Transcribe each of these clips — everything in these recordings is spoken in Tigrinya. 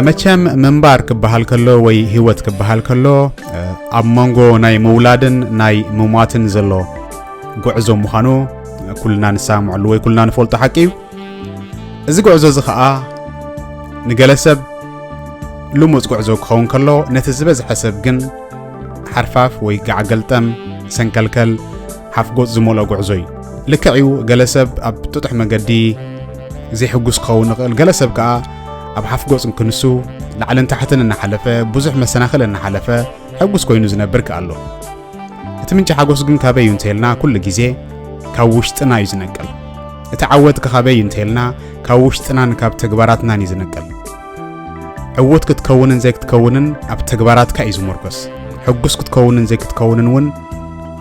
መቸም ምንባር ክበሃል ከሎ ወይ ህይወት ክበሃል ከሎ ኣብ መንጎ ናይ ምውላድን ናይ ምሟትን ዘሎ ጉዕዞ ምዃኑ ኩልና ንሰማምዐሉ ወይ ኩልና ንፈልጦ ሓቂ እዩ። እዚ ጉዕዞ እዚ ኸኣ ንገለ ሰብ ልሙጽ ጉዕዞ ክኸውን ከሎ፣ ነቲ ዝበዝሐ ሰብ ግን ሓርፋፍ ወይ ጋዕገልጠም፣ ሰንከልከል፣ ሓፍጎጽ ዝመልኦ ጉዕዞ እዩ። ልክዕ እዩ፣ ገለ ሰብ ኣብ ጥጡሕ መገዲ ዘይሕጉስ ክኸውን ይኽእል፣ ገለ ሰብ ከኣ ኣብ ሓፍጎጽ ክንሱ ላዕልን ታሕትን እናሓለፈ፣ ብዙሕ መሰናኽል እናሓለፈ ሕጉስ ኮይኑ ዝነብር ከኣ ኣሎ። እቲ ምንጪ ሓጎስ ግን ካበይ እዩ እንተልና፣ ኩሉ ግዜ ካብ ውሽጥና እዩ ዝነቅል። እቲ ዓወት ከ ካበይ እዩ እንተልና፣ ካብ ውሽጥናን ካብ ተግባራትናን እዩ ዝነቅል። ዕዉት ክትከውንን ዘይክትከውንን ኣብ ተግባራትካ እዩ ዝምርኮስ። ሕጉስ ክትከውንን ዘይክትከውንን እውን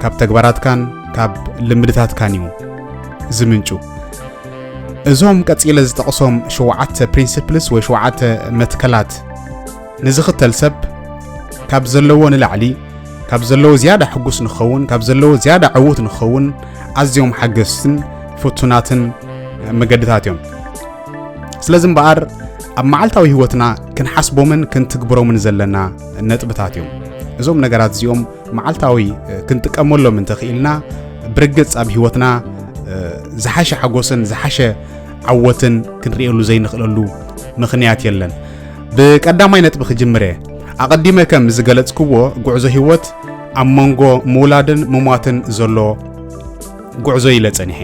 ካብ ተግባራትካን ካብ ልምድታትካን እዩ ዝምንጩ። እዞም ቀጺለ ዝጠቕሶም ሸውዓተ ፕሪንሲፕልስ ወይ ሸውዓተ መትከላት ንዝኽተል ሰብ ካብ ዘለዎ ንላዕሊ፣ ካብ ዘለዎ ዝያዳ ሕጉስ ንኸውን፣ ካብ ዘለዎ ዝያዳ ዕዉት ንኸውን ኣዝዮም ሓገዝትን ፍቱናትን መገድታት እዮም። ስለዚ እምበኣር ኣብ መዓልታዊ ህይወትና ክንሓስቦምን ክንትግብሮምን ዘለና ነጥብታት እዮም። እዞም ነገራት እዚኦም መዓልታዊ ክንጥቀመሎም እንተኽኢልና ብርግጽ ኣብ ህይወትና ዝሓሸ ሓጎስን ዝሓሸ ዓወትን ክንርእየሉ ዘይንኽእለሉ ምኽንያት የለን። ብቀዳማይ ነጥቢ ክጅምር እየ። ኣቐዲመ ከም ዝገለጽክዎ ጉዕዞ ህይወት ኣብ መንጎ ምውላድን ምሟትን ዘሎ ጉዕዞ ኢለ ጸኒሐ።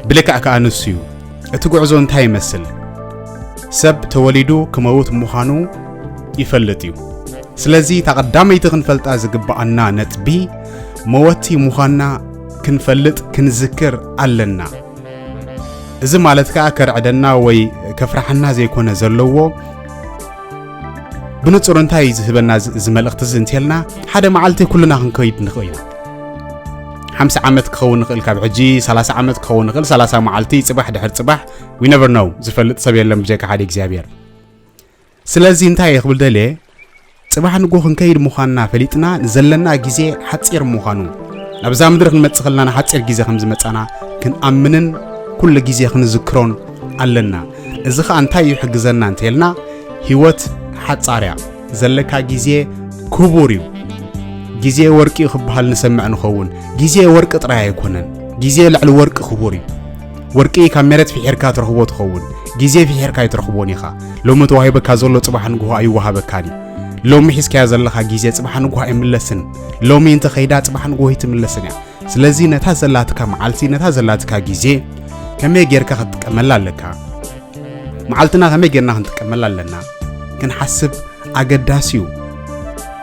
ብልክዕ ከኣ ንሱ እዩ። እቲ ጉዕዞ እንታይ ይመስል? ሰብ ተወሊዱ ክመውት ምዃኑ ይፈልጥ እዩ። ስለዚ እታ ቀዳመይቲ ክንፈልጣ ዝግብኣና ነጥቢ መወቲ ምዃንና ክንፈልጥ ክንዝክር ኣለና። እዚ ማለት ከኣ ከርዕደና ወይ ከፍርሓና ዘይኮነ ዘለዎ ብንጹር እንታይ እዩ ዝህበና እዚ መልእኽቲ እዚ እንተልና ሓደ መዓልቲ ኩልና ክንከይድ ንኽእል ኢና። ሓምሳ ዓመት ክኸውን ንኽእል ካብ ሕጂ፣ ሰላሳ ዓመት ክኸውን ንኽእል፣ ሰላሳ መዓልቲ፣ ጽባሕ ድሕር ጽባሕ፣ we never know፣ ዝፈልጥ ሰብ የለን ብጀካ ሓደ እግዚኣብሔር። ስለዚ እንታይ እየ ክብል ደልየ፣ ጽባሕ ንጎ ክንከይድ ምዃንና ፈሊጥና ንዘለና ግዜ ሓጺር ምዃኑ፣ ናብዛ ምድሪ ክንመጽእ ከለና ንሓጺር ግዜ ከም ዝመጻና ክንኣምንን ኩሉ ግዜ ክንዝክሮን ኣለና። እዚ ኸኣ እንታይ ይሕግዘና እንተልና፣ ህይወት ሓጻር እያ፣ ዘለካ ግዜ ክቡር እዩ። ግዜ ወርቂ እዩ ክበሃል ንሰምዕ ንኸውን። ግዜ ወርቂ ጥራይ ኣይኮነን። ግዜ ልዕሊ ወርቂ ክቡር እዩ። ወርቂ ካብ መሬት ፍሒርካ ትረኽቦ ትኸውን፣ ግዜ ፍሒርካ ኣይትረኽቦን ኢኻ። ሎሚ ተዋሂበካ ዘሎ ጽባሕ ንግሆ ኣይወሃበካን እዩ። ሎሚ ሒዝካዮ ዘለኻ ግዜ ጽባሕ ንግሆ ኣይምለስን። ሎሚ እንተኸይዳ ጽባሕ ንግሆ ኣይትምለስን እያ። ስለዚ ነታ ዘላትካ መዓልቲ፣ ነታ ዘላትካ ግዜ ከመይ ጌርካ ክትጥቀመላ ኣለካ? መዓልትና ከመይ ጌርና ክንጥቀመላ ኣለና ክንሓስብ ኣገዳሲ እዩ።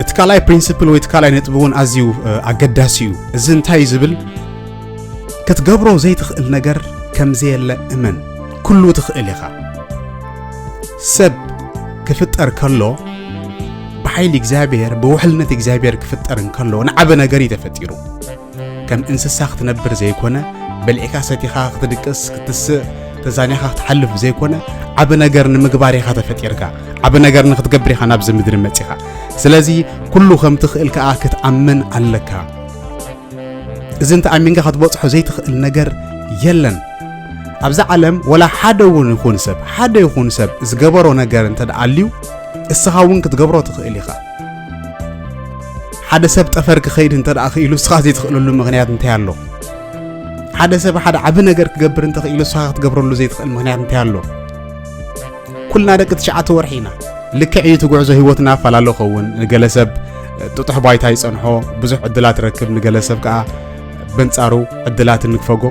እቲ ካልኣይ ፕሪንሲፕል ወይ እቲ ካልኣይ ነጥቢ እውን ኣዝዩ ኣገዳሲ እዩ። እዚ እንታይ እዩ ዝብል፣ ክትገብሮ ዘይትኽእል ነገር ከም ዘየለ እመን። ኩሉ ትኽእል ኢኻ። ሰብ ክፍጠር ከሎ ብሓይሊ እግዚኣብሔር ብውሕልነት እግዚኣብሔር ክፍጠር እንከሎ ንዓበ ነገር እዩ ተፈጢሩ። ከም እንስሳ ክትነብር ዘይኮነ፣ በልዒኻ ሰቲኻ ክትድቅስ ክትስእ ተዛኒኻ ክትሓልፍ ዘይኮነ፣ ዓቢ ነገር ንምግባር ኢኻ ተፈጢርካ። ዓቢ ነገር ንክትገብር ኢኻ ናብዚ ምድሪ መጺኻ። ስለዚ ኩሉ ከም ትኽእል ከኣ ክትኣምን ኣለካ። እዚ እንተ ኣሚንካ ክትበጽሖ ዘይትኽእል ነገር የለን። ኣብዛ ዓለም ወላ ሓደ እውን ይኹን ሰብ፣ ሓደ ይኹን ሰብ ዝገበሮ ነገር እንተ ደኣ ኣልዩ፣ እስኻ እውን ክትገብሮ ትኽእል ኢኻ። ሓደ ሰብ ጠፈር ክኸይድ እንተ ደኣ ክኢሉ እስኻ ዘይትኽእለሉ ምኽንያት እንታይ ኣሎ? ሓደ ሰብ ሓደ ዓቢ ነገር ክገብር እንተ ክኢሉ እስኻ ክትገብረሉ ዘይትኽእል ምኽንያት እንታይ ኣሎ? ኩልና ደቂ ትሽዓተ ወርሒ ኢና። ልክዕ እዩ እቲ ጉዕዞ ህይወትና ኣፈላለ ኸውን። ንገለ ሰብ ጥጡሕ ባይታ ይጸንሖ፣ ብዙሕ ዕድላት ረክብ፣ ንገለ ሰብ ከኣ በንጻሩ ዕድላት እንግፈጎ።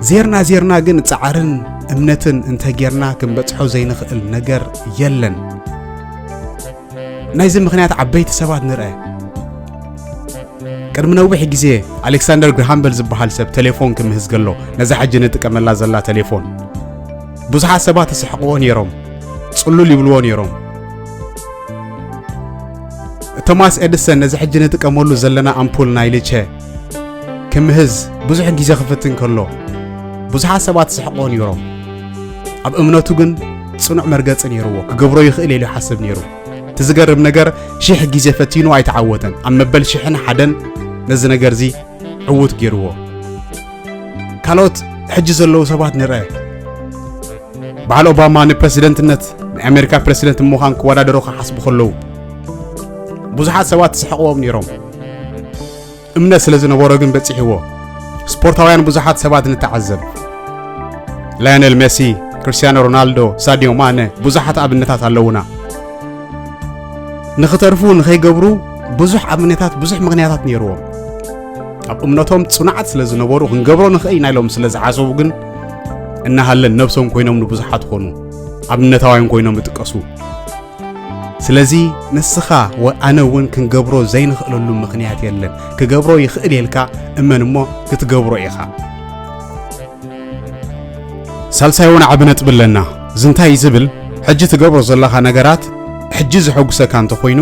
ዜርና ዜርና ግን ጻዕርን እምነትን እንተ ጌርና ክንበጽሖ ዘይንኽእል ነገር የለን። ናይዚ ምኽንያት ዓበይቲ ሰባት ንርአ። ቅድሚ ነዊሕ ግዜ ኣሌክሳንደር ግርሃምበል ዝበሃል ሰብ ቴሌፎን ክምህዝ ከሎ፣ ነዛ ሕጂ ንጥቀመላ ዘላ ቴሌፎን፣ ብዙሓት ሰባት ይስሕቕዎ ነይሮም፣ ጽሉል ይብልዎ ነይሮም። ቶማስ ኤድሰን ነዚ ሕጂ ንጥቀመሉ ዘለና ኣምፑል ናይ ልቸ ክምህዝ ብዙሕ ግዜ ክፍትን ከሎ፣ ብዙሓት ሰባት ይስሕቕዎ ነይሮም። ኣብ እምነቱ ግን ጽኑዕ መርገጺ ነይርዎ። ክገብሮ ይኽእል ኢሉ ይሓስብ ነይሩ። እቲ ዝገርም ነገር፣ ሽሕ ግዜ ፈቲኑ ኣይተዓወተን። ኣብ መበል ሽሕን ሓደን ነዚ ነገርዚ ዕዉት ገይርዎ። ካልኦት ሕጂ ዘለዉ ሰባት ንርአ። በዓል ኦባማ ንፕረሲደንትነት ናይ ኣሜሪካ ፕረሲደንት ንምዃን ክወዳደሩ ክሓስቡ ከለዉ ብዙሓት ሰባት ዝስሕቕዎም ነይሮም። እምነት ስለ ዝነበሮ ግን በጺሕዎ። ስፖርታውያን ብዙሓት ሰባት ንተዓዘብ። ላዮኔል ሜሲ፣ ክርስቲያኖ ሮናልዶ፣ ሳዲዮ ማነ፣ ብዙሓት ኣብነታት ኣለዉና። ንኽተርፉ ንኸይገብሩ ብዙሕ ኣብነታት ብዙሕ ምኽንያታት ነይርዎም። ኣብ እምነቶም ጽኑዓት ስለ ዝነበሩ ክንገብሮ ንኽእል ኢና ኢሎም ስለ ዝሓሰቡ ግን እናሃለን ነብሶም ኮይኖም ንብዙሓት ኾኑ። ኣብነታውያን ኮይኖም ይጥቀሱ። ስለዚ ንስኻ ወ ኣነ እውን ክንገብሮ ዘይንኽእለሉ ምኽንያት የለን። ክገብሮ ይኽእል ኢልካ እመን እሞ ክትገብሮ ኢኻ። ሳልሳይ እውን ዓቢ ነጥቢ ኣለና። ዝንታይ ዝብል ሕጂ ትገብሮ ዘለኻ ነገራት ሕጂ ዝሐጉሰካ እንተኾይኑ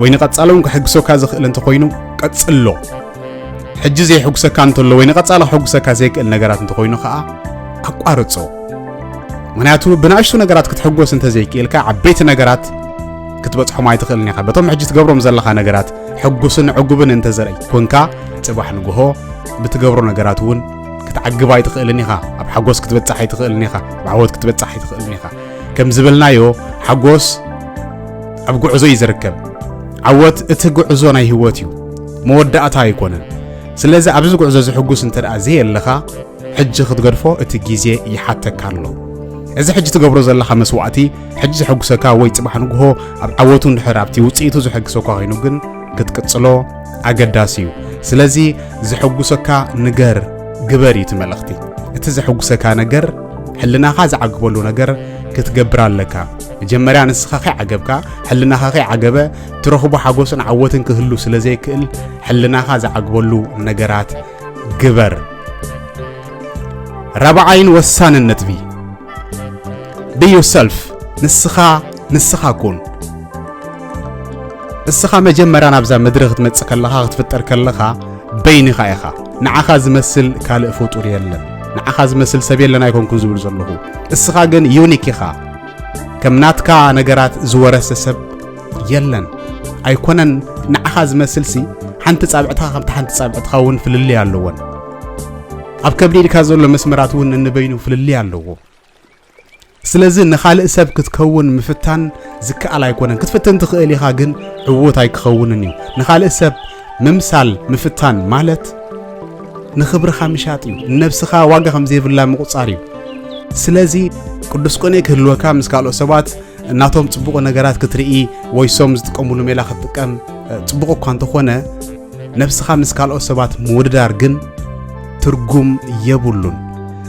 ወይ ንቐጻሊ እውን ክሕግሰካ ዝኽእል እንተኾይኑ ቀጽሎ። ሕጂ ዘይሕጉሰካ እንተሎ ወይ ንቐጻሊ ክሕጉሰካ ዘይክእል ነገራት እንተኾይኑ ኸኣ ኣቋርጾ። ምኽንያቱ ብንኣሽቱ ነገራት ክትሕጎስ እንተዘይክእልካ ዓበይቲ ነገራት ክትበጽሖም ኣይትኽእልን ኢኻ። በቶም ሕጂ ትገብሮም ዘለኻ ነገራት ሕጉስን ዕጉብን እንተዘርኣይ ኮንካ ጽባሕ ንግሆ ብትገብሮ ነገራት እውን ክትዓግብ ኣይትኽእልን ኢኻ። ኣብ ሓጎስ ክትበጽሕ ኣይትኽእልን ኢኻ። ኣብ ዓወት ክትበጽሕ ኣይትኽእልን ኢኻ። ከም ዝበልናዮ ሓጎስ ኣብ ጉዕዞ እዩ ዝርከብ። ዓወት እቲ ጉዕዞ ናይ ህይወት እዩ፣ መወዳእታ ኣይኮነን። ስለዚ ኣብዚ ጉዕዞ ዝሕጉስ እንተ ደኣ ዘየለኻ ሕጂ ክትገድፎ እቲ ግዜ ይሓተካ ኣሎ። እዚ ሕጂ ትገብሮ ዘለኻ መስዋእቲ ሕጂ ዘሐጉሰካ ወይ ጽባሕ ንግሆ ኣብ ዓወቱ እንድሕር ኣብቲ ውጽኢቱ ዘሐግሰካ ኮይኑ ግን ክትቅጽሎ ኣገዳሲ እዩ። ስለዚ ዘሐጉሰካ ንገር ግበር እዩ እቲ መልእኽቲ። እቲ ዘሐጉሰካ ነገር ሕልናኻ ዝዓግበሉ ነገር ክትገብር ኣለካ። መጀመርያ ንስኻ ከይዓገብካ ሕልናኻ ከይዓገበ ትረኽቦ ሓጎስን ዓወትን ክህሉ ስለ ዘይክእል ሕልናኻ ዝዓግበሉ ነገራት ግበር። ራብዓይን ወሳንን ነጥቢ be yourself። ንስኻ ንስኻ ኩን። ንስኻ መጀመርያ ናብዛ ምድሪ ክትመጽእ ከለኻ ክትፍጠር ከለኻ በይንኻ ኢኻ። ንዓኻ ዝመስል ካልእ ፍጡር የለን። ንዓኻ ዝመስል ሰብ የለን ኣይኮንኩን ዝብል ዘለኹ። እስኻ ግን ዩኒክ ኢኻ። ከም ናትካ ነገራት ዝወረሰ ሰብ የለን። ኣይኮነን ንዓኻ ዝመስልሲ ሓንቲ ጻብዕትኻ ከምቲ ሓንቲ ጻብዕትኻ እውን ፍልልይ ኣለወን። ኣብ ከብዲ ኢድካ ዘሎ መስመራት እውን ነንበይኑ ፍልልይ ኣለዎ። ስለዚ ንኻልእ ሰብ ክትከውን ምፍታን ዝከኣል ኣይኮነን። ክትፍትን ትኽእል ኢኻ ግን ዕዉት ኣይክኸውንን እዩ። ንኻልእ ሰብ ምምሳል ምፍታን ማለት ንኽብርኻ ምሻጥ እዩ። ንነብስኻ ዋጋ ከም ዘይብላ ምቑጻር እዩ። ስለዚ ቅዱስ ቅንኢ ክህልወካ ምስ ካልኦት ሰባት እናቶም ጽቡቕ ነገራት ክትርኢ ወይ ሶም ዝጥቀሙሉ ሜላ ክትጥቀም ጽቡቕ እኳ እንተኾነ ነብስኻ ምስ ካልኦት ሰባት ምውድዳር ግን ትርጉም የብሉን።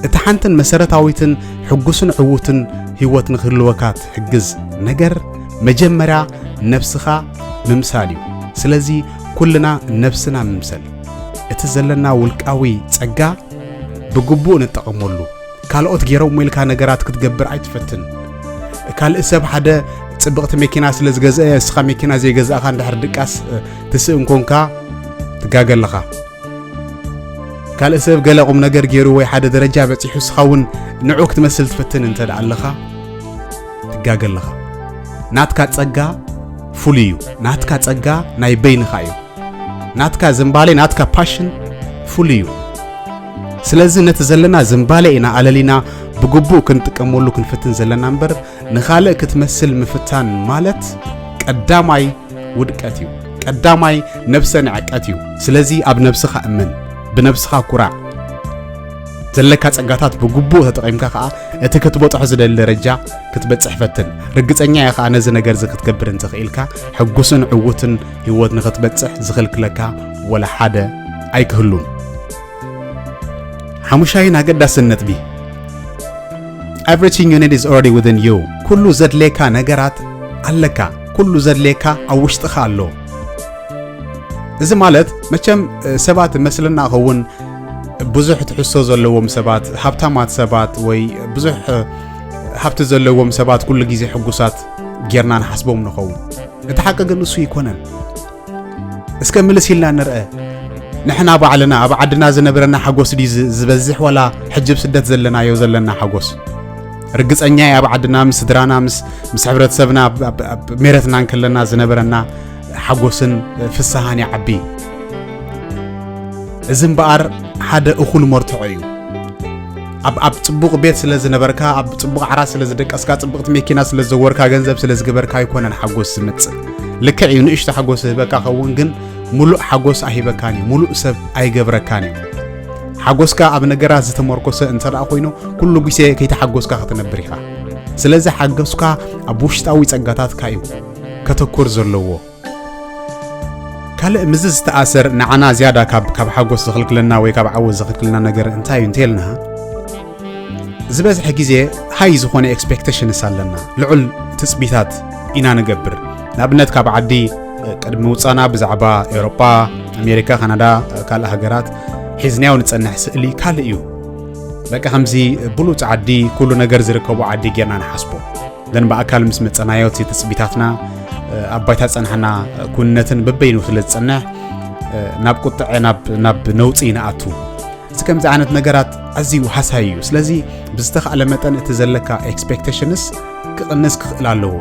እቲ ሓንትን መሰረታዊትን ሕጉስን ዕዉትን ህይወት ንክህልወካ ትሕግዝ ነገር መጀመርያ ነብስኻ ምምሳል እዩ። ስለዚ ኩልና ነብስና ምምሰል። እቲ ዘለና ውልቃዊ ጸጋ ብግቡእ ንጠቐመሉ። ካልኦት ገይሮም ኢልካ ነገራት ክትገብር ኣይትፈትን። ካልእ ሰብ ሓደ ጽብቕቲ መኪና ስለ ዝገዝአ እስኻ መኪና ዘይገዛእኻ እንድሕር ድቃስ ትስእን ኮንካ ትጋገ ኣለኻ። ካልእ ሰብ ገለ ቁም ነገር ገይሩ ወይ ሓደ ደረጃ በጺሑ እስኻ እውን ንዑ ክትመስል ትፍትን እንተ ደኣ ኣለኻ ትጋገ ኣለኻ። ናትካ ጸጋ ፍሉይ እዩ። ናትካ ጸጋ ናይ በይንኻ እዩ። ናትካ ዝንባሌ ናትካ ፓሽን ፍሉይ እዩ። ስለዚ ነቲ ዘለና ዝንባሌ ኢና ኣለሊና ብግቡእ ክንጥቀመሉ ክንፍትን ዘለና እምበር ንኻልእ ክትመስል ምፍታን ማለት ቀዳማይ ውድቀት እዩ። ቀዳማይ ነብሰ ንዕቀት እዩ። ስለዚ ኣብ ነብስኻ እመን፣ ብነብስኻ ኩራዕ። ዘለካ ጸጋታት ብግቡእ ተጠቒምካ ከኣ እቲ ክትበጽሖ ዝደሊ ደረጃ ክትበጽሕ ፈትን። ርግጸኛ እየ ከኣ ነዚ ነገር እዚ ክትገብር እንተኽኢልካ ሕጉስን ዕዉትን ህይወት ንኽትበጽሕ ዝኽልክለካ ወላ ሓደ ኣይክህሉን። ሓሙሻይን ኣገዳስን ነጥቢ everything you need is already within you። ኩሉ ዘድልየካ ነገራት ኣለካ። ኩሉ ዘድልየካ ኣብ ውሽጥኻ ኣሎ። እዚ ማለት መቸም ሰባት መስልና ኸውን ብዙሕ ትሕዝቶ ዘለዎም ሰባት ሃብታማት ሰባት ወይ ብዙሕ ሃብቲ ዘለዎም ሰባት ኩሉ ግዜ ሕጉሳት ጌርና ንሓስቦም ንኸውን። እቲ ሓቂ ግን እሱ ኣይኮነን። እስከ ምልስ ኢልና ንርአ። ንሕና ባዕልና ኣብ ዓድና ዝነበረና ሓጎስ ድዩ ዝበዝሕ ዋላ ሕጂ ኣብ ስደት ዘለናዮ ዘለና ሓጎስ? ርግጸኛ እየ ኣብ ዓድና ምስ ስድራና ምስ ምስ ሕብረተሰብና ኣብ ሜረትና እንከለና ዝነበረና ሓጎስን ፍስሃን ይዓቢ። እዚ እምበኣር ሓደ እኹል መርትዖ እዩ። ኣብ ኣብ ጽቡቕ ቤት ስለ ዝነበርካ፣ ኣብ ጽቡቕ ዓራት ስለ ዝደቀስካ፣ ጽብቕቲ መኪና ስለ ዝዘወርካ፣ ገንዘብ ስለ ዝገበርካ ኣይኮነን ሓጎስ ዝመጽእ። ልክዕ እዩ፣ ንእሽቶ ሓጎስ ዝህበካ ኸውን፣ ግን ሙሉእ ሓጎስ ኣይህበካን እዩ፣ ሙሉእ ሰብ ኣይገብረካን እዩ። ሓጎስካ ኣብ ነገራት ዝተመርኮሰ እንተ ደኣ ኮይኑ፣ ኩሉ ግዜ ከይተሓጎስካ ክትነብር ኢኻ። ስለዚ ሓጎስካ ኣብ ውሽጣዊ ጸጋታትካ እዩ ከተኩር ዘለዎ። ካልእ ምስዚ ዝተኣሰር ንዓና ዝያዳ ካብ ካብ ሓጎስ ዝኽልክለና ወይ ካብ ዓወት ዝኽልክለና ነገር እንታይ እዩ እንተልና፣ ዝበዝሐ ግዜ ሃይ ዝኾነ ኤክስፔክቴሽንስ ኣለና፣ ልዑል ትጽቢታት ኢና ንገብር። ንኣብነት ካብ ዓዲ ቅድሚ ምውጻና ብዛዕባ ኤውሮጳ፣ ኣሜሪካ፣ ካናዳ፣ ካልእ ሃገራት ሒዝናዮ ንጸንሕ ስእሊ ካልእ እዩ። በቃ ከምዚ ብሉጽ ዓዲ፣ ኩሉ ነገር ዝርከቦ ዓዲ ጌርና ንሓስቦ። ግን ብኣካል ምስ መጸናዮ እቲ ትጽቢታትና ኣብ ባይታ ዝጸንሐና ኩንነትን በበይኑ ስለ ዝጸንሕ ናብ ቁጥዐ ናብ ናብ ነውጺ ይንኣቱ። እዚ ከምዚ ዓይነት ነገራት ኣዝዩ ሃሳይ እዩ። ስለዚ ብዝተኻእለ መጠን እቲ ዘለካ ኤክስፔክቴሽንስ ክቕንስ ክኽእል ኣለዎ።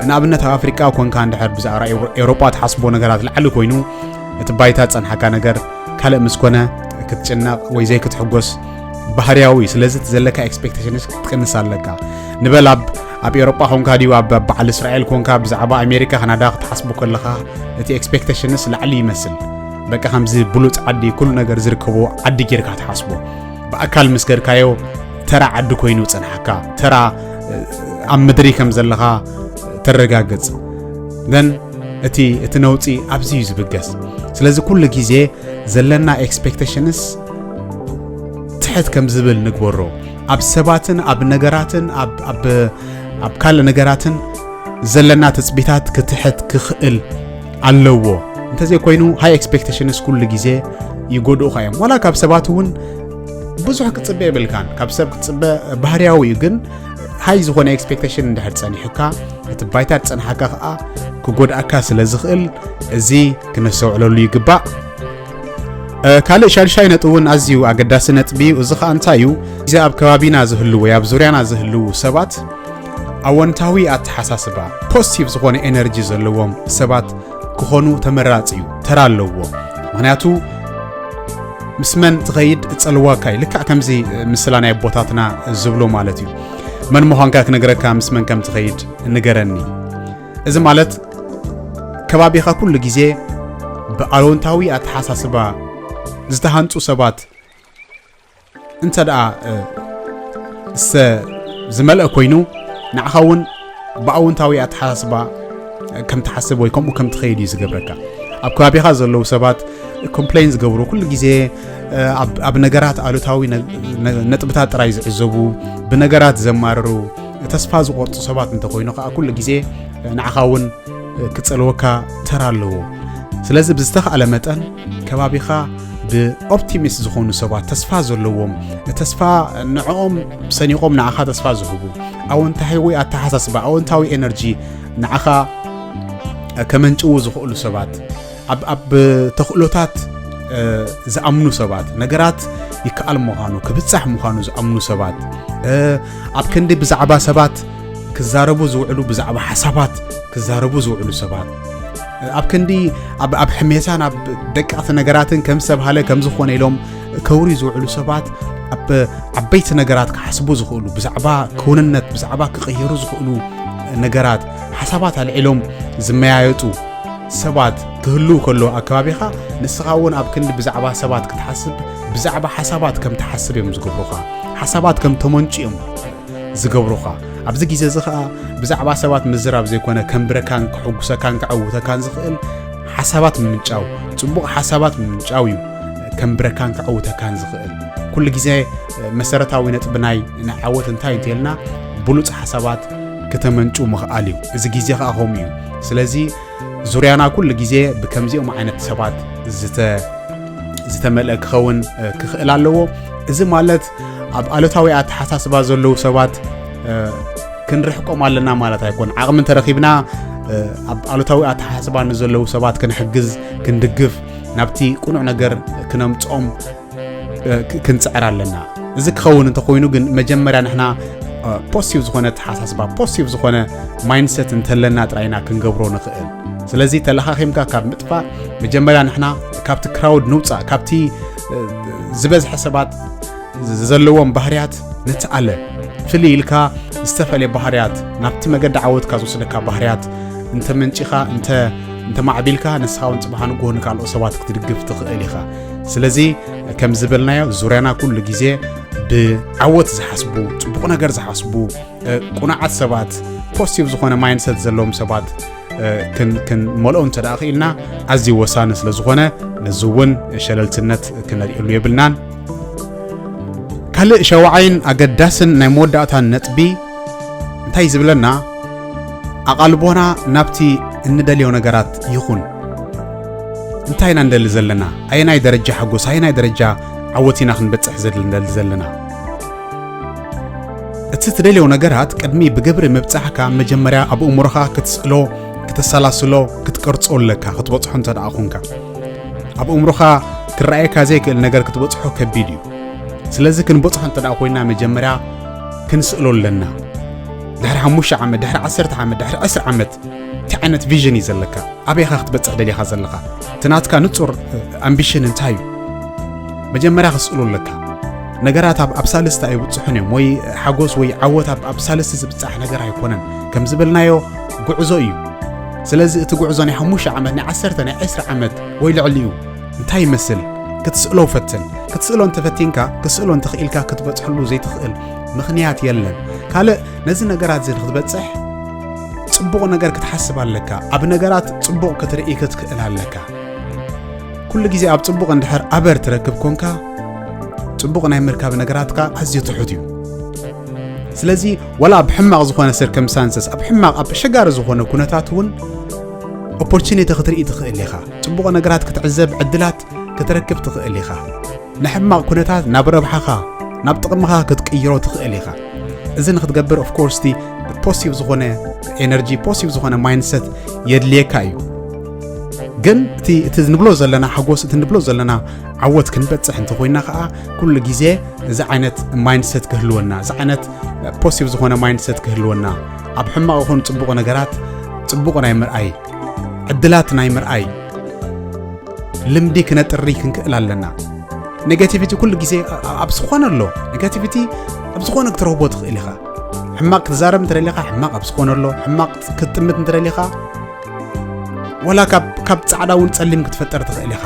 ንኣብነት ኣብ ኣፍሪቃ ኮንካ እንድሕር ብዛዕባ ኤውሮ- ኤውሮጳ ትሓስቦ ነገራት ላዕሊ ኮይኑ እቲ ባይታ ዝጸንሓካ ነገር ካልእ ምስ ኮነ ክትጭነቕ ወይ ዘይክትሕጎስ ባህርያዊ እዩ። ስለዚ እቲ ዘለካ ኤክስፔክቴሽንስ ክትቅንስ ኣለካ። ንበል ኣብ ኣብ ኤውሮጳ ኮንካ ድዩ ኣብ ኣብ በዓል እስራኤል ኮንካ ብዛዕባ ኣሜሪካ ካናዳ ክትሓስቡ ከለኻ እቲ ኤክስፔክቴሽንስ ላዕሊ ይመስል። በቃ ከምዚ ብሉጽ ዓዲ ኩሉ ነገር ዝርከቦ ዓዲ ጌርካ ትሓስቦ። ብኣካል ምስ ከድካዮ ተራ ዓዲ ኮይኑ ይጸንሓካ። ተራ ኣብ ምድሪ ከም ዘለኻ ተረጋግጽ። ግን እቲ እቲ ነውጺ ኣብዚ እዩ ዝብገስ። ስለዚ ኩሉ ግዜ ዘለና ኤክስፔክቴሽንስ ትሕት ከም ዝብል ንግበሮ። ኣብ ሰባትን ኣብ ነገራትን ኣብ ኣብ ኣብ ካልእ ነገራትን ዘለና ትጽቢታት ክትሕት ክኽእል ኣለዎ። እንተዘይኮይኑ ሃይ ኤክስፔክቴሽንስ ኩሉ ግዜ ይጎድኡኻ እዮም። ዋላ ካብ ሰባት እውን ብዙሕ ክትጽበ የብልካን። ካብ ሰብ ክትጽበ ባህርያዊ እዩ፣ ግን ሃይ ዝኾነ ኤክስፔክቴሽን እንድሕር ጸኒሕካ እቲ ባይታ ዝጸንሓካ ከኣ ክጎድኣካ ስለ ዝኽእል እዚ ክነስተውዕለሉ ይግባእ። ካልእ ሻድሻይ ነጥቢ እውን ኣዝዩ ኣገዳሲ ነጥቢ እዩ። እዚ ኸኣ እንታይ እዩ? እዚ ኣብ ከባቢና ዝህልው ወይ ኣብ ዙርያና ዝህልው ሰባት ኣወንታዊ ኣተሓሳስባ፣ ፖዚቲቭ ዝኾነ ኤነርጂ ዘለዎም ሰባት ክኾኑ ተመራጺ እዩ፣ ተራ ኣለዎ። ምኽንያቱ ምስ መን ትኸይድ እጸልዋካ እዩ። ልክዕ ከምዚ ምስላ ናይ ኣቦታትና ዝብሎ ማለት እዩ። መን ምዃንካ ክነግረካ፣ ምስ መን ከም ትኸይድ ንገረኒ። እዚ ማለት ከባቢኻ ኩሉ ግዜ ብኣወንታዊ ኣተሓሳስባ ዝተሃንጹ ሰባት እንተ ደኣ ዝመልአ ኮይኑ፣ ንዓኻ እውን ብኣወንታዊ ኣተሓሳስባ ከም ትሓስብ ወይ ከምኡ ከም ትኸይድ እዩ ዝገብረካ። ኣብ ከባቢኻ ዘለዉ ሰባት ኮምፕሌን ዝገብሩ፣ ኩሉ ግዜ ኣብ ነገራት ኣሉታዊ ነጥብታት ጥራይ ዝዕዘቡ፣ ብነገራት ዘማርሩ፣ ተስፋ ዝቆርጹ ሰባት እንተኾይኑ ከዓ ኩሉ ግዜ ንዓኻ እውን ክጸልወካ ተራ ኣለዎ። ስለዚ ብዝተኻእለ መጠን ከባቢኻ ብኦፕቲሚስት ዝኾኑ ሰባት፣ ተስፋ ዘለዎም፣ ተስፋ ንዕኦም ሰኒቖም ንዓኻ ተስፋ ዝህቡ፣ ኣወንታዊ ኣተሓሳስባ፣ ኣወንታዊ ኤነርጂ ንዓኻ ከመንጭዉ ዝኽእሉ ሰባት፣ ኣብ ኣብ ተኽእሎታት ዝኣምኑ ሰባት፣ ነገራት ይከኣል ምዃኑ፣ ክብጻሕ ምዃኑ ዝኣምኑ ሰባት፣ ኣብ ክንዲ ብዛዕባ ሰባት ክዛረቡ ዝውዕሉ፣ ብዛዕባ ሓሳባት ክዛረቡ ዝውዕሉ ሰባት፣ ኣብ ክንዲ ኣብ ኣብ ሕሜታን ኣብ ደቀቕቲ ነገራትን ከም ሰብ ሃለ ከም ዝኾነ ኢሎም ከውሪ ዝውዕሉ ሰባት፣ ኣብ ዓበይቲ ነገራት ክሓስቡ ዝኽእሉ፣ ብዛዕባ ክውንነት፣ ብዛዕባ ክቕየሩ ዝኽእሉ ነገራት፣ ሓሳባት ኣልዒሎም ዝመያየጡ ሰባት ክህልው ከሎ ኣብ ከባቢኻ፣ ንስኻ እውን ኣብ ክንዲ ብዛዕባ ሰባት ክትሓስብ፣ ብዛዕባ ሓሳባት ከም ትሓስብ እዮም ዝገብሩኻ። ሓሳባት ከም ተመንጩ እዮም ዝገብሩኻ። ኣብዚ ግዜ እዚ ኸኣ ብዛዕባ ሰባት ምዝራብ ዘይኮነ፣ ከንብረካን ከሐጉሰካን ከዐውተካን ዝኽእል ሓሳባት ምምንጫው፣ ጽቡቕ ሓሳባት ምምንጫው እዩ ከንብረካን ከዐውተካን ዝኽእል። ኩሉ ግዜ መሰረታዊ ነጥቢ ናይ ናይ ዓወት እንታይ እንተልና፣ ብሉጽ ሓሳባት ክተመንጩ ምኽኣል እዩ። እዚ ግዜ ኸኣ ከምኡ እዩ። ስለዚ ዙርያና ኩሉ ግዜ ብከምዚኦም ዓይነት ሰባት ዝተ ዝተመልአ ክኸውን ክኽእል ኣለዎ። እዚ ማለት ኣብ ኣሉታዊ ኣተሓሳስባ ዘለዉ ሰባት ክንርሕቆም ኣለና ማለት ኣይኮን። ዓቕሚ እንተረኺብና ኣብ ኣሉታዊ ኣተሓሳስባ ንዘለዉ ሰባት ክንሕግዝ፣ ክንድግፍ፣ ናብቲ ቅኑዕ ነገር ክነምጽኦም ክንጽዕር ኣለና። እዚ ክኸውን እንተኾይኑ ግን መጀመርያ ንሕና ፖዚቲቭ ዝኾነ ኣተሓሳስባ፣ ፖዚቲቭ ዝኾነ ማይንድሰት እንተለና ጥራይና ክንገብሮ ንኽእል። ስለዚ ተለኻኺምካ ካብ ምጥፋእ መጀመርያ ንሕና ካብቲ ክራውድ ንውጻእ፣ ካብቲ ዝበዝሐ ሰባት ዘለዎም ባህርያት ነቲ ኣለ ፍልይ ኢልካ ዝተፈለየ ባህርያት ናብቲ መገዲ ዓወትካ ዝወስደካ ባህርያት እንተ መንጪኻ እንተ እንተ ማዕቢልካ ንስኻ እውን ጽባሕ ንግሆ ንካልኦት ሰባት ክትድግፍ ትኽእል ኢኻ። ስለዚ ከም ዝበልናዮ ዙርያና ኩሉ ግዜ ብዓወት ዝሓስቡ፣ ጽቡቕ ነገር ዝሓስቡ፣ ቁኑዓት ሰባት፣ ፖዚቲቭ ዝኾነ ማይንድሰት ዘለዎም ሰባት ክንመልኦ እንተ ደኣ ክኢልና ኣዝዩ ወሳኒ ስለ ዝኾነ ነዚ እውን ሸለልትነት ክነርእየሉ የብልናን። ካልእ ሸውዓይን ኣገዳስን ናይ መወዳእታን ነጥቢ እንታይ ዝብለና? ኣቓልቦና ናብቲ እንደልዮ ነገራት ይኹን። እንታይ ኢና እንደሊ ዘለና? ኣየናይ ደረጃ ሓጎስ ኣየናይ ደረጃ ዓወት ኢና ክንበጽሕ ዘድል እንደሊ ዘለና? እቲ ትደልዮ ነገራት ቅድሚ ብግብሪ ምብጻሕካ መጀመርያ ኣብ እምሮኻ ክትስእሎ፣ ክተሰላስሎ፣ ክትቀርጾ ኣለካ ክትበጽሖ እንተ ደኣ ኹንካ። ኣብ እምሮኻ ክረኣየካ ዘይክእል ነገር ክትበጽሖ ከቢድ እዩ። ስለዚ ክንበጽሖ እንተ ደኣ ኮይና መጀመርያ ክንስእሎ ኣለና። ድሕሪ ሓሙሽተ ዓመት፣ ድሕሪ ዓሰርተ ዓመት፣ ድሕሪ ዕስራ ዓመት እንታይ ዓይነት ቪዥን እዩ ዘለካ? ኣበይኻ ክትበጽሕ ደሊኻ ዘለኻ? እቲ ናትካ ንጹር ኣምቢሽን እንታይ እዩ? መጀመርያ ክስእሉ ኣለካ። ነገራት ኣብ ኣብ ሳልስቲ ኣይብጽሑን እዮም ወይ ሓጎስ ወይ ዓወት ኣብ ኣብ ሳልስቲ ዝብጻሕ ነገር ኣይኮነን። ከም ዝበልናዮ ጉዕዞ እዩ። ስለዚ እቲ ጉዕዞ ናይ ሓሙሽተ ዓመት ናይ ዓሰርተ ናይ ዕስራ ዓመት ወይ ልዕሊኡ እንታይ ይመስል ክትስእሎ ፈትን። ክትስእሎ እንተፈቲንካ ክስእሎ እንተኽኢልካ ክትበጽሐሉ ዘይትኽእል ምኽንያት የለን። ካልእ ነዚ ነገራት እዚ ንክትበጽሕ ጽቡቕ ነገር ክትሓስብ ኣለካ። ኣብ ነገራት ጽቡቕ ክትርኢ ክትክእል ኣለካ። ኩሉ ግዜ ኣብ ጽቡቕ እንድሕር ኣበር ትረክብ ኮንካ ጽቡቕ ናይ ምርካብ ነገራትካ ኣዝዩ ትሑት እዩ። ስለዚ ወላ ኣብ ሕማቕ ዝኾነ ሰርከምስታንሰስ ኣብ ሕማቕ ኣብ ኣሸጋሪ ዝኾነ ኩነታት እውን ኦፖርቹኒቲ ክትርኢ ትኽእል ኢኻ። ጽቡቕ ነገራት ክትዕዘብ ዕድላት ክትረክብ ትኽእል ኢኻ። ንሕማቕ ኩነታት ናብ ረብሓኻ ናብ ጥቕምኻ ክትቅይሮ ትኽእል ኢኻ። እዚ ንክትገብር ኦፍኮርስ እቲ ፖዚቲቭ ዝኾነ ኤነርጂ ፖዚቲቭ ዝኾነ ማይንድሰት የድልየካ እዩ። ግን እቲ እቲ ንብሎ ዘለና ሓጎስ እቲ ንብሎ ዘለና ዓወት ክንበጽሕ እንተኮይና ከዓ ኩሉ ግዜ እዚ ዓይነት ማይንድሰት ክህልወና እዚ ዓይነት ፖዚቲቭ ዝኾነ ማይንድሰት ክህልወና ኣብ ሕማቕ ይኹን ጽቡቕ ነገራት ጽቡቕ ናይ ምርኣይ ዕድላት ናይ ምርኣይ ልምዲ ክነጥሪ ክንክእል ኣለና። ኔጋቲቪቲ ኩሉ ግዜ ኣብ ዝኾነ ኣሎ። ኔጋቲቪቲ ኣብ ዝኾነ ክትረኽቦ ትኽእል ኢኻ። ሕማቕ ክትዛረብ እንተደሊኻ ሕማቕ ኣብ ዝኾነ ኣሎ። ሕማቕ ክትጥምት እንተደሊኻ ወላ ካብ ካብ ጻዕዳ እውን ጸሊም ክትፈጠር ትኽእል ኢኻ።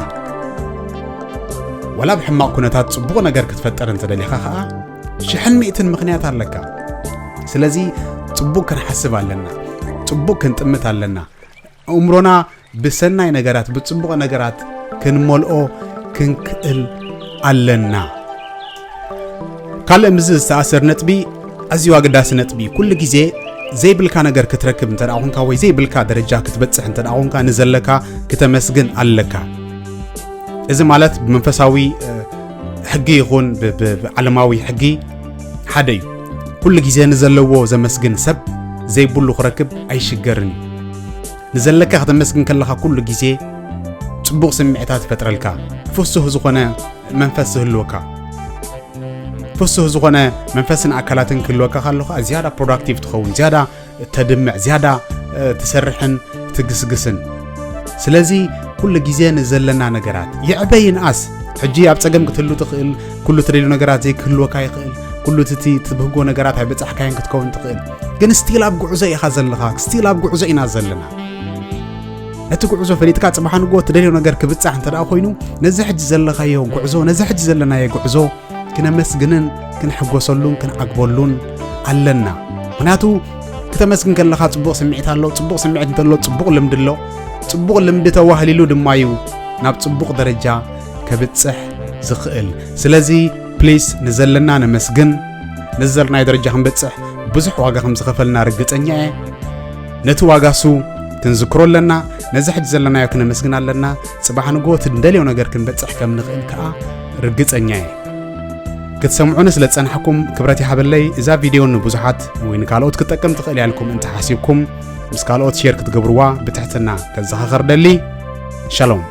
ወላ ኣብ ሕማቕ ኩነታት ጽቡቕ ነገር ክትፈጠር እንተደሊኻ ኸኣ ሽሕን ሚእትን ምኽንያት ኣለካ። ስለዚ ጽቡቕ ክንሓስብ ኣለና። ጽቡቕ ክንጥምት ኣለና። ኣእምሮና ብሰናይ ነገራት ብጽቡቕ ነገራት ክንመልኦ ክንክእል ኣለና። ካልእ ምስዚ ዝተኣሰር ነጥቢ ኣዝዩ ኣገዳሲ ነጥቢ ኩሉ ግዜ ዘይብልካ ነገር ክትረክብ እንተ ደኣ ኹንካ ወይ ዘይብልካ ደረጃ ክትበጽሕ እንተ ደኣ ኹንካ ንዘለካ ክተመስግን ኣለካ። እዚ ማለት ብመንፈሳዊ ሕጊ ይኹን ብዓለማዊ ሕጊ ሓደ እዩ። ኩሉ ግዜ ንዘለዎ ዘመስግን ሰብ ዘይብሉ ክረክብ ኣይሽገርን እዩ። ንዘለካ ከተመስግን ከለኻ ኩሉ ግዜ ጽቡቕ ስምዒታት ይፈጥረልካ። ፍሱህ ዝኾነ መንፈስ ዝህልወካ ፍሱህ ዝኾነ መንፈስን ኣካላትን ክህልወካ ከሎ ከዓ ዝያዳ ፕሮዳክቲቭ ትኸውን፣ ዝያዳ ተድምዕ፣ ዝያዳ ትሰርሕን ትግስግስን። ስለዚ ኩሉ ግዜ ንዘለና ነገራት ይዕበ ይንኣስ፣ ሕጂ ኣብ ጸገም ክትህሉ ትኽእል፣ ኩሉ ትደልዩ ነገራት ዘይክህልወካ ይኽእል፣ ኩሉ እቲ ትብህጎ ነገራት ኣይበጻሕካዮን ክትከውን ትኽእል። ግን ስቲል ኣብ ጉዕዞ ኢኻ ዘለኻ፣ ስቲል ኣብ ጉዕዞ ኢና ዘለና። ነቲ ጉዕዞ ፈሊጥካ ጽባሕ ንግሆ ትደልዮ ነገር ክብጻሕ እንተ ደኣ ኮይኑ ነዚ ሕጂ ዘለኻዮ ጉዕዞ ነዚ ሕጂ ዘለናዮ ጉዕዞ ክነመስግንን ክንሕጎሰሉን ክንዓግበሉን ኣለና። ምክንያቱ ክተመስግን ከለኻ ጽቡቕ ስምዒት ኣሎ። ጽቡቕ ስምዒት እንተሎ ጽቡቕ ልምዲ ኣሎ። ጽቡቕ ልምዲ ተዋህሊሉ ድማ እዩ ናብ ጽቡቕ ደረጃ ከብጽሕ ዝኽእል። ስለዚ ፕሊስ ንዘለና ነመስግን። ነዚ ዘለናዮ ደረጃ ክንበጽሕ ብዙሕ ዋጋ ከም ዝኸፈልና ርግጸኛ እየ። ነቲ ዋጋ እሱ ክንዝክሮ ኣለና። ነዚ ሕጂ ዘለናዮ ክነመስግን ኣለና። ጽባሕ ንግሆ እቲ እንደልዮ ነገር ክንበጽሕ ከም ንኽእል ከኣ ርግጸኛ እየ። ክትሰምዑኒ ስለ ዝጸናሕኩም ክብረት ይሃበለይ። እዛ ቪድዮ ንብዙሓት ወይ ንካልኦት ክትጠቅም ትኽእል እያ ኢልኩም እንተሓሲብኩም ምስ ካልኦት ሼር ክትገብርዋ ብትሕትና ከዘኻኸር ደሊ። ሻሎም።